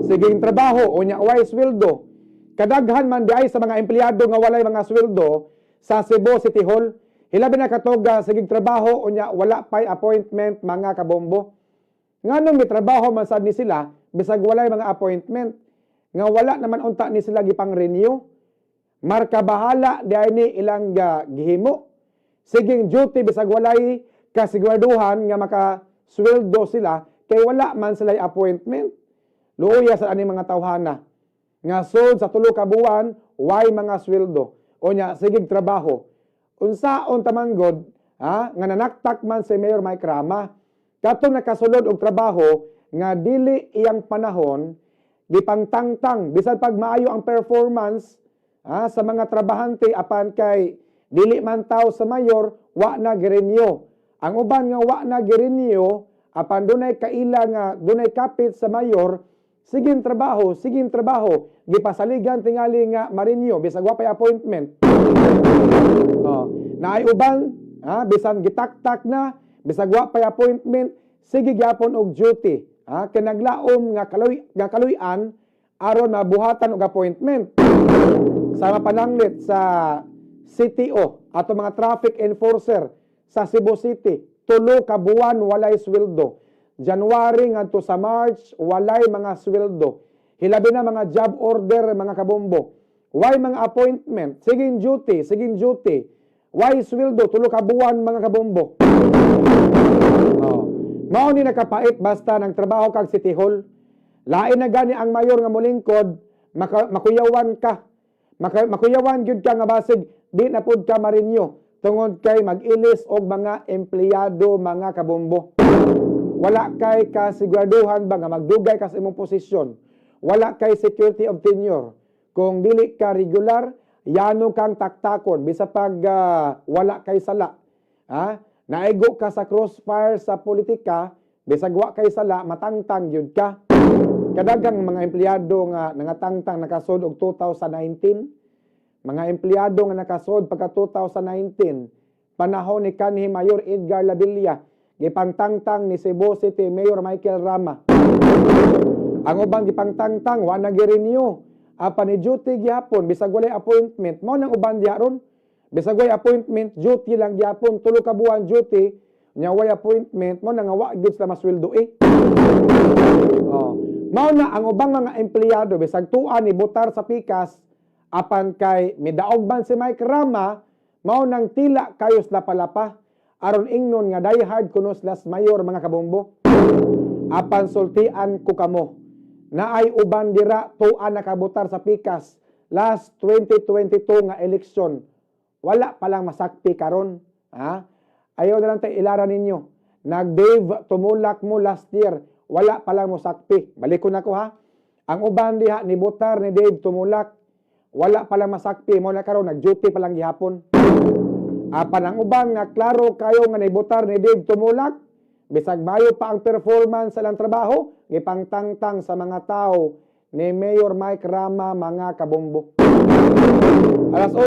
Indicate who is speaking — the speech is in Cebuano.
Speaker 1: Sigeng trabaho unya way sweldo. Kadaghan man diay sa mga empleyado nga walay mga sweldo sa Cebu City Hall. Hilabi na katong sigeng trabaho unya wala pay appointment, mga kabombo. Nganong mitrabaho man sad ni sila bisag walay mga appointment, nga wala naman unta ni sila gipang-renew? Marka bahala diay ni ilang gihimo. Sigeng duty bisag walay kasiguraduhan nga maka sweldo sila kay wala man sila appointment. Luoya sa ani mga tawhana nga sud sa 3 ka buwan way mga sweldo. Unya sigeg trabaho. Unsaon tamanggod ha nga nanaktak man si Mayor Mike Rama katong nakasulod og trabaho nga dili iyang panahon, gipangtangtang bisan pag maayo ang performance ha, sa mga trabahante, apan kay dili man tawo sa mayor, wa na girenew. Ang uban nga wa na girenew apan dunay kaila nga dunay kapit sa mayor, sigeng trabaho, sigeng trabaho, gipasaligan tingali nga ma-renew bisag wa pay appointment. Oh, naay uban ha, bisan gitaktak na, bisag wa pay appointment, sige gyapon og duty. Ha, kay naglaom nga kaloy nga kaluy-an aron mabuhatan og appointment. Sama pananglit sa CTO ato mga traffic enforcer sa Cebu City, 3 ka buwan walay sweldo. January ngadto sa March, walay mga sweldo. Hilabi na mga job order, mga kabombo. Way mga appointment, sigeng duty, sigeng duty. Way sweldo, 3 ka buwan, mga kabombo. Oh. Mao ni nakapait basta ng trabaho kag City Hall. Lain na gani ang mayor nga molingkod, makuyawan ka. Makuyawan gyud ka nga basig di na pud ka ma-renew tungod kay mag-ilis og mga empleyado, mga kabombo. Wala kay kasiguraduhan ba nga magdugay ka sa imong posisyon. Wala kay security of tenure. Kung dili ka regular, yano kang taktakon bisa pag wala kay sala. Ha? Naigo ka sa crossfire sa politika, bisag wa kay sala, matangtang gyud ka. Kadaghang mga empleyado nga nangatangtang nakasud og 2019, mga empleyado nga nakasud pagka 2019, panahon ni kanhi Mayor Edgar Labilla, gipangtangtang ni Cebu City Mayor Michael Rama. Ang ubang gipangtangtang, wa na girenew. Apan ni duty gihapon bisag walay appointment. Mao nang uban diha ron. Bisag walay appointment, duty lang gihapon, 3 ka buwan duty, nya way appointment, mao nang wa gyud sila masweldo eh. Oh. Mao na ang ubang mga empleyado bisag tua ni botar sa pikas, apan kay midaog man si Mike Rama, mao nang tila kayo sila palapa aron ingnon nga die hard kuno sila sa mayor, mga kabombo. Apan sultian ko kamo, naay uban dira tua nakabotar sa pikas last 2022 nga eleksyon, wala pa lang masakpi karon ha. Ayaw na lang tayo ilara ninyo. Nag Dave Tumulak mo last year, wala pa lang mosakpi. Balik ko na ko ha. Ang uban diha ni botar ni Dave Tumulak, wala pa lang masakpi mo na karon, nag-duty pa lang gihapon. Apan ang uban nga klaro kayo nga nibotar ni Dave Tumulak, bisag mayo pa ang performance sa ilang trabaho, gipangtangtang sa mga tao ni Mayor Mike Rama, mga kabombo. Alas